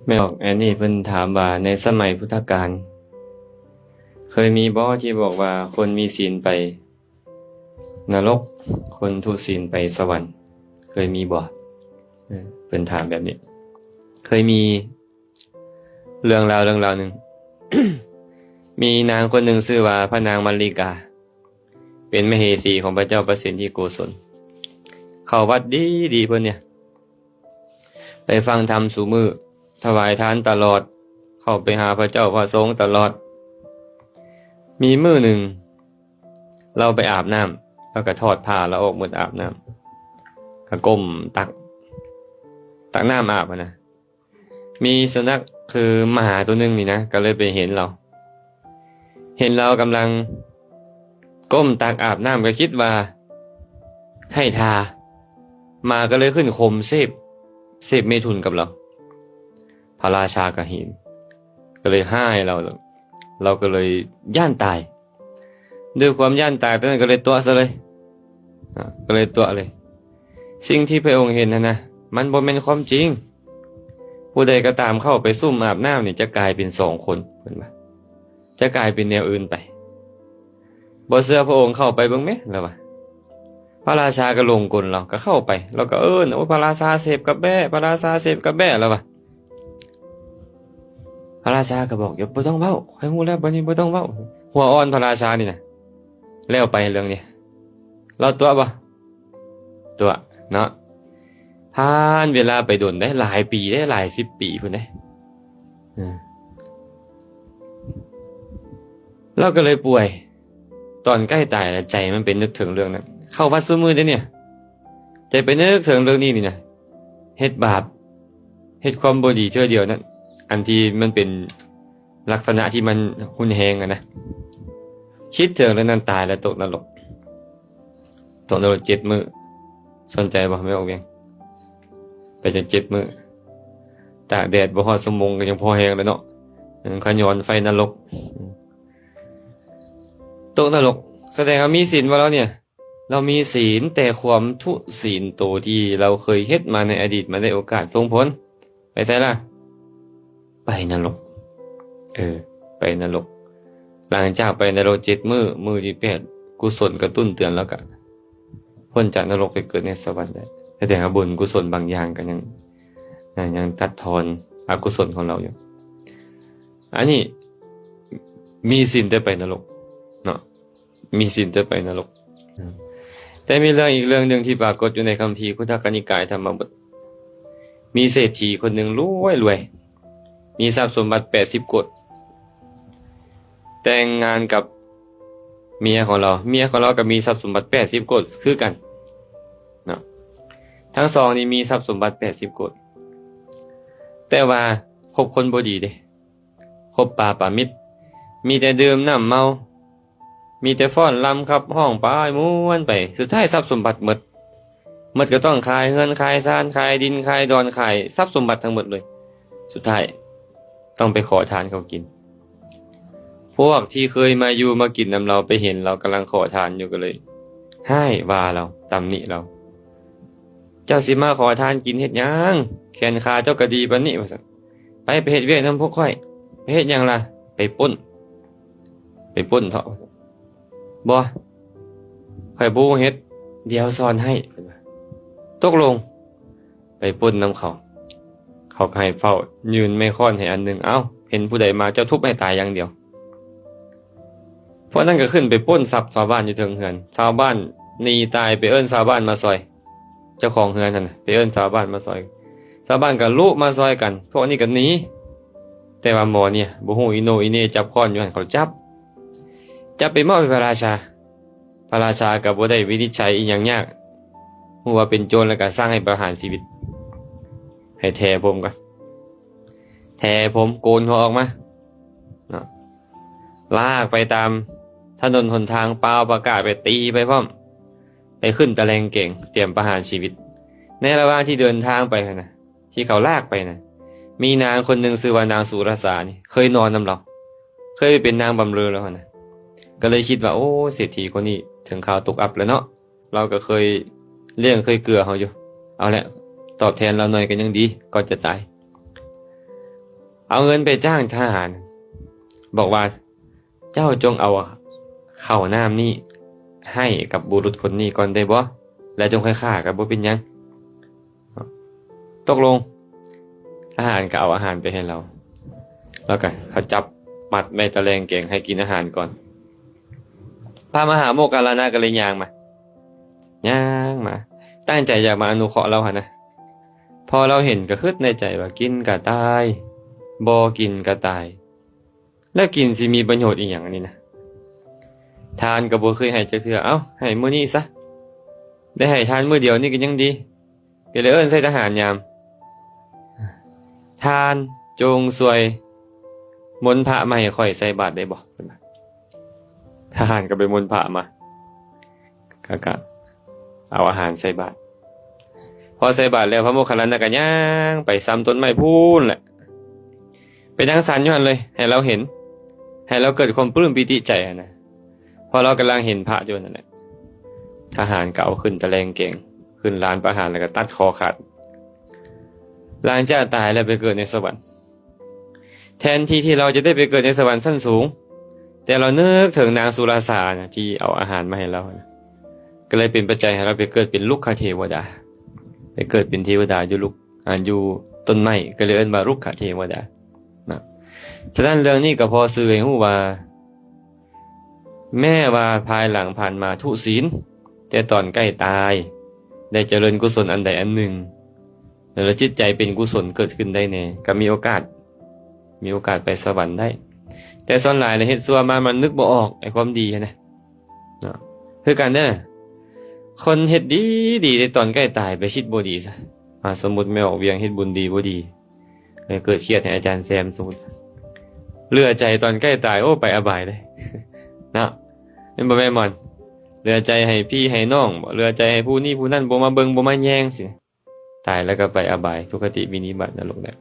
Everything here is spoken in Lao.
ແມ່ອອກແອນນີ້ເພິ່ນຖາມວ່າ ໃນສະໄໝພຸດທະການ ເຄີຍມີບໍ່ທີ່ບອກວ່າຄົນມີສິນໄປນະລົກ, ຄົນທຸສິນໄປສະຫວັນ? ເຄີຍມີບໍ່? ເອີ ເພິ່ນຖາມແບບນີ້. ເຄີຍມີເລື່ອງລາວເລື່ອງລາວໜຶ່ງ. ມີນາງຄົນໜຶ່ງຊື່ວ່າພະນາງມັນລິກາ ເປັນມະເຫສີຂອງພະເຈົ້າປະສິດທິໂກສົນ. ເຂົ້າວັດດີໆ ເພິ່ນນີ້ ໄປຟັງທຳສູ່ມື້, ຖວາຍທານຕະຫຼອດ, ເຂົ້າໄປຫາພະເຈົ້າພະສົງຕະຫຼອດ. ມີມື້ໜຶ່ງ ລາວໄປອາບນ້ຳ, ລາວກໍຖອດຜ້າລາວອອກໝົດ, ອາບນ້ຳ ກໍກົ້ມຕັກ, ຕັກນ້ຳອາບຫັ້ນນະ. ມີສຸນັກ ຄືໝາຕົວໜຶ່ງນີ້ນະ ກໍເລີຍໄປເຫັນລາວ, ເຫັນລາວກຳລັງກົ້ມຕັກອາບນ້ຳ ກໍຄິດວ່າໃຫ້ທ່າ, ໝາກໍເລີຍຂຶ້ນຂົມເສບ, ເສບເມຖຸນກັບລາວ. ພະລາຊາກໍເຫັນ, ກໍເລີຍຮ້າຍລາວ, ລາວກໍເລີຍຢ້ານຕາຍ. ດ້ວຍຄວາມຢ້ານຕາຍຕອນນັ້ນ ກໍເລີຍຕົວະຊະເລີຍ, ອາ ກໍເລີຍຕົວະເລີຍ. ສິ່ງທີ່ພະອົງເຫັນຫັ້ນນະ ມັນບໍ່ແມ່ນຄວາມຈິງ. ຜູ້ໃດກໍຕາມເຂົ້າໄປຊຸ່ມອາບນ້ຳນີ້ ຈະກາຍເປັນສອງຄົນ, ເພິ່ນວ່າ ຈະກາຍເປັນແນວອື່ນໄປ. ບໍ່ເຊື່ອພະອົງເຂົ້າໄປເບິ່ງແມະ, ລາວວ່າ. ພະລາຊາກໍຫຼົງກົນລາວ, ກໍເຂົ້າໄປ, ລາວກໍເອີ້ນ, ໂອ້ ພະລາຊາເສບກັບແບ້, ພະລາຊາເສບກັບແບ້, ລາວວ່າ. ພະລາຊາກໍບອກຢູ່, ບໍ່ຕ້ອງເວົ້າ, ຂ້ອຍຮູ້ແລ້ວ, ບັດນີ້ບໍ່ຕ້ອງເວົ້າ. ຫົວອ່ອນພະລາຊານີ້ນະ. ແລ້ວໄປເລື່ອງນີ້ ລາວຕົວະບໍ່? ຕົວະເນາະ. ຜ່ານເວລາໄປດົນເດ້, ຫຼາຍປີເດ້, ຫຼາຍສິບປີພຸ້ນເດ້. ເອີ ລາວກໍເລີຍປ່ວຍ. ຕອນໃກ້ຕາຍລະ ໃຈມັນໄປນຶກເຖິງເລື່ອງນັ້ນ. ເຂົ້າວັດຊຸມື້ເດ້ນີ້, ໃຈໄປນຶກເຖິງເລື່ອງນີ້ນີ້ນະ. ເຮັດບາບ, ເຮັດຄວາມບໍ່ດີເທື່ອດຽວນັ້ນ, ອັນທີ່ມັນເປັນລັກສະນະທີ່ມັນຮຸນແຮງຫັ້ນນະ. ຄິດເຖິງເລື່ອງນັ້ນ, ຕາຍແລ້ວຕົກນະລົກ, ຕົກນະລົກເຈັດມື້. ສົນໃຈບໍ່ ແມ່ອອກວຽງ? ໄປຈົນເຈັດມື້, ຕາກແດດບໍ່ຮອດຊົ່ວໂມງກໍຍັງພໍແຮງແລ້ວເນາະ, ເອີ ຂະຫຍອນໄຟນະລົກ. ຕົກນະລົກ ສະແດງວ່າມີສິນບໍ່ລາວນີ້? ລາວມີສິນ, ແຕ່ຄວາມທຸສິນໂຕທີ່ລາວເຄີຍເຮັດມາໃນອະດີດ ມັນໄດ້ໂອກາດສົ່ງຜົນ. ໄປໃສລະ? ໄປນະລົກ. ເອີ ໄປນະລົກ. ຫຼັງຈາກໄປນະລົກເຈັດມື້, ມື້ທີແປດ ກຸສົນກະຕຸ້ນເຕືອນ ແລ້ວກະພົ້ນຈາກນະລົກໄປເກີດໃນສະຫວັນໄດ້. ສະແດງວ່າບຸນກຸສົນບາງຢ່າງກໍຍັງ, ຍັງຕັດທອນອະກຸສົນຂອງລາວຢູ່. ອັນນີ້ມີສິນແຕ່ໄປນະລົກເນາະ. ມີສິນແຕ່ໄປນະລົກ. ແຕ່ມີເລື່ອງອີກເລື່ອງໜຶ່ງທີ່ປາກົດຢູ່ໃນຄຳພີຄຸດທະກະນິກາຍທຳມະບົດ. ມີເສດຖີຄົນໜຶ່ງລວຍໆ, ມີຊັບສົມບັດແປດສິບໂກດ, ແຕ່ງງານກັບເມຍຂອງລາວ, ເມຍຂອງລາວກໍມີຊັບສົມບັດແປດສິບໂກດຄືກັນເນາະ. ທັງສອງນີ້ມີຊັບສົມບັດແປດສິບໂກດ, ແຕ່ວ່າຄົບຄົນບໍ່ດີເດ້. ຄົບປາປາມິດ, ມີແຕ່ດື່ມນ້ຳເມົາ, ມີແຕ່ຟ້ອນລຳຂັບຮ້ອງປາຍມ່ວນໄປ. ສຸດທ້າຍຊັບສົມບັດໝົດ, ໝົດກໍຕ້ອງຂາຍເຮືອນຂາຍຊານ, ຂາຍດິນຂາຍດອນ, ຂາຍຊັບສົມບັດທັງໝົດເລີຍ. ສຸດທ້າຍຕ້ອງໄປຂໍທານເຂົາກິນ. ພວກທີ່ເຄີຍມາຢູ່ມາກິນນຳລາວໄປເຫັນລາວກຳລັງຂໍທານຢູ່ ກໍເລີຍຮ້າຍວ່າລາວ, ຕຳໜິລາວ. ເຈົ້າຊິມາຂໍທານກິນເຮັດຫຍັງ? ແຂນຂາເຈົ້າກໍດີປານນີ້, ວ່າຊັ້ນ. ໄປ, ໄປເຮັດວຽກນຳພວກຂ້ອຍ. ໄປເຮັດຫຍັງລະ? ໄປປຸ້ນ, ໄປປຸ້ນເຖາະ. ບໍ່, ຂ້ອຍບໍ່ຮູ້ເຮັດ, ດຽວສອນໃຫ້, ເພິ່ນວ່າ. ຕົກລົງ, ໄປປຸ້ນນຳເຂົາ. ເຂົາກໍໃຫ້ເຝົ້າ, ຍື່ນໄມ້ຄ້ອນໃຫ້ອັນໜຶ່ງ. ເອົ້າ, ເຫັນຜູ້ໃດມາ, ເຈົ້າທຸບໃຫ້ຕາຍຢ່າງດຽວ. ພວກນັ້ນກໍຂຶ້ນໄປປຸ້ນຊັບຊາວບ້ານຢູ່ເທິງເຮືອນ. ຊາວບ້ານໜີຕາຍ, ໄປເອີ້ນຊາວບ້ານມາຊ່ອຍ. ເຈົ້າຂອງເຮືອນຫັ້ນນະ ໄປເອີ້ນຊາວບ້ານມາຊ່ອຍ, ຊາວບ້ານກໍລຸມາຊ່ອຍກັນ, ພວກນີ້ກໍໜີ. ແຕ່ວ່າໝໍນີ້ບໍ່ຮູ້ອີໂໜອີເໜ ຈັບຄ້ອນຢູ່ຫັ້ນ, ເຂົາຈັບ, ຈັບໄປມອບໃຫ້ພະລາຊາ. ພະລາຊາກໍບໍ່ໄດ້ວິນິດໄຈອີ່ຫຍັງຍາກ, ຮູ້ວ່າເປັນໂຈນແລ້ວກໍສັ່ງໃຫ້ປະຫານຊີວິດ, ໃຫ້ແຖຜົມກ່ອນ, ແຖຜົມ, ໂກນຫົວອອກມາເນາະ, ລາກໄປຕາມຖະໜົນຫົນທາງ, ປ່າວປະກາດໄປ, ຕີໄປພ້ອມ. ໄປຂຶ້ນຕະແຫຼງແກງ ຕຽມປະຫານຊີວິດ. ໃນລະຫວ່າງທີ່ເດີນທາງໄປຫັ້ນນະ, ທີ່ເຂົາລາກໄປນະ, ມີນາງຄົນໜຶ່ງຊື່ວ່ານາງສຸລະສານີ້ ເຄີຍນອນນຳລາວ, ເຄີຍໄປເປັນນາງບຳເລີລາວຫັ້ນນະ. ກໍເລີຍຄິດວ່າ, ໂອ້, ເສດຖີຄົນນີ້ເຖິງຄາວຕົກອັບແລ້ວເນາະ, ລາວກໍເຄີຍລ້ຽງເຄີຍເກືອເຮົາຢູ່. ເອົາແຫຼະ, ຕອບແທນລາວໜ້ອຍກໍຍັງດີ, ກ່ອນຈະຕາຍ. ເອົາເງິນໄປຈ້າງທະຫານ ບອກວ່າ ເຈົ້າຈົ່ງເອົາເຂົ້ານ້ຳນີ້ໃຫ້ກັບບຸລຸດຄົນນີ້ກ່ອນໄດ້ບໍ່? ແລ້ວຈຶ່ງຄ່ອຍຂ້າກໍບໍ່ເປັນຫຍັງ. ຕົກລົງ. ທະຫານກໍເອົາອາຫານໄປໃຫ້ລາວ ແລ້ວກໍເຂົາຈັບມັດໄວ້ຕະແລງແກງໃຫ້ກິນອາຫານກ່ອນ. ພະມະຫາໂມກຄັນລານະກໍເລີຍຍ່າງມາ ຍ່າງມາ ຕັ້ງໃຈຢາກມາອະນຸເຄາະລາວຫັ້ນນະ. ພໍລາວເຫັນກໍຄິດໃນໃຈວ່າ ກິນກໍຕາຍ ບໍ່ກິນກໍຕາຍ ແລ້ວກິນຊິມີປະໂຫຍດອີ່ຫຍັງອັນນີ້ນະ? ທານກໍບໍ່ເຄີຍໃຫ້ຈັກເທື່ອ ເອົ້າ ໃຫ້ມື້ນີ້ຊະ ໄດ້ໃຫ້ທານມື້ດຽວນີ້ກໍຍັງດີ. ກໍເລີຍເອີ້ນໃສ່ທະຫານຍາມ ທ່ານຈົ່ງຊ່ວຍມົນພະມາໃຫ້ຂ້ອຍໃສ່ບາດໄດ້ບໍ່? ເພິ່ນວ່າ ທະຫານກໍໄປມົນພະມາ ກໍ ກໍເອົາອາຫານໃສ່ບາດ. ພໍໃສ່ບາດແລ້ວ ພະໂມກຄັນລານະກໍຍ່າງໄປຊຳຕົ້ນໄມ້ພຸ້ນແຫຼະ ໄປນັ່ງສັນຢູ່ຫັ້ນເລີຍ ໃຫ້ລາວເຫັນ ໃຫ້ລາວເກີດຄວາມປຶ້ມປີຕິໃຈຫັ້ນນະ. ພໍລາວກຳລັງເຫັນພະຢູ່ນັ້ນແຫຼະ ທະຫານກໍເອົາຂຶ້ນຕະແລງແກງ ຂຶ້ນລານປະຫານ ແລ້ວກໍຕັດຄໍຂາດ. ຫຼັງຈາກຕາຍແລ້ວໄປເກີດໃນສະຫວັນ ແທນທີ່ທີ່ລາວຈະໄດ້ໄປເກີດໃນສະຫວັນຊັ້ນສູງ ແຕ່ລາວນຶກເຖິງນາງສຸລາສານະ ທີ່ເອົາອາຫານມາໃຫ້ລາວນະ ກໍເລີຍເປັນປັດໄຈໃຫ້ລາວໄປເກີດເປັນລຸກຂະເທວະດາ ໄປເກີດເປັນເທວະດາຢູ່ລຸກ ອາ ຢູ່ຕົ້ນໄມ້ ກໍເລີຍເອີ້ນວ່າລຸກຂະເທວະດານະ. ສະນັ້ນເລື່ອງນີ້ກໍພໍສື່ໃຫ້ຮູ້ວ່າ ແມ້ວ່າພາຍຫຼັງຜ່ານມາທຸສິນ ແຕ່ຕອນໃກ້ຕາຍໄດ້ຈະເລີນກຸສົນອັນໃດອັນໜຶ່ງ ແລ້ວຈິດໃຈເປັນກຸສົນເກີດຂຶ້ນໄດ້ແດ່ ກໍມີໂອກາດ ມີໂອກາດໄປສະຫວັນໄດ້. ແຕ່ສ່ວນຫຼາຍແລ້ວເຮັດຊົ່ວມາ ມັນນຶກບໍ່ອອກໄອ້ຄວາມດີຫັ້ນນະ ເນາະ. ຄືກັນເດີ ຄົນເຮັດດີໆ ແຕ່ຕອນໃກ້ຕາຍໄປຄິດບໍ່ດີຊະ. ອາ ສົມມຸດແມ່ອອກວຽງເຮັດບຸນດີບໍ່ດີ ເກີດຄຽດໃຫ້ອາຈານແຊມ ສົມມຸດ ເຫຼືອໃຈຕອນໃກ້ຕາຍ ໂອ້ ໄປອະບາຍເດ້ ເນາະ ແມ່ນບໍ່ແມ່ນມອນ? ເຫຼືອໃຈໃຫ້ພີ່ໃຫ້ນ້ອງບໍ ເຫຼືອໃຈໃຫ້ຜູ້ນີ້ຜູ້ນັ້ນ ບໍ່ມາເບິ່ງບໍ່ມາແຍງຊີ້ ຕາຍແລ້ວກໍໄປອະບາຍ ທຸກຄະຕິ ວິນິບາດ ນະລົກແຫຼະ.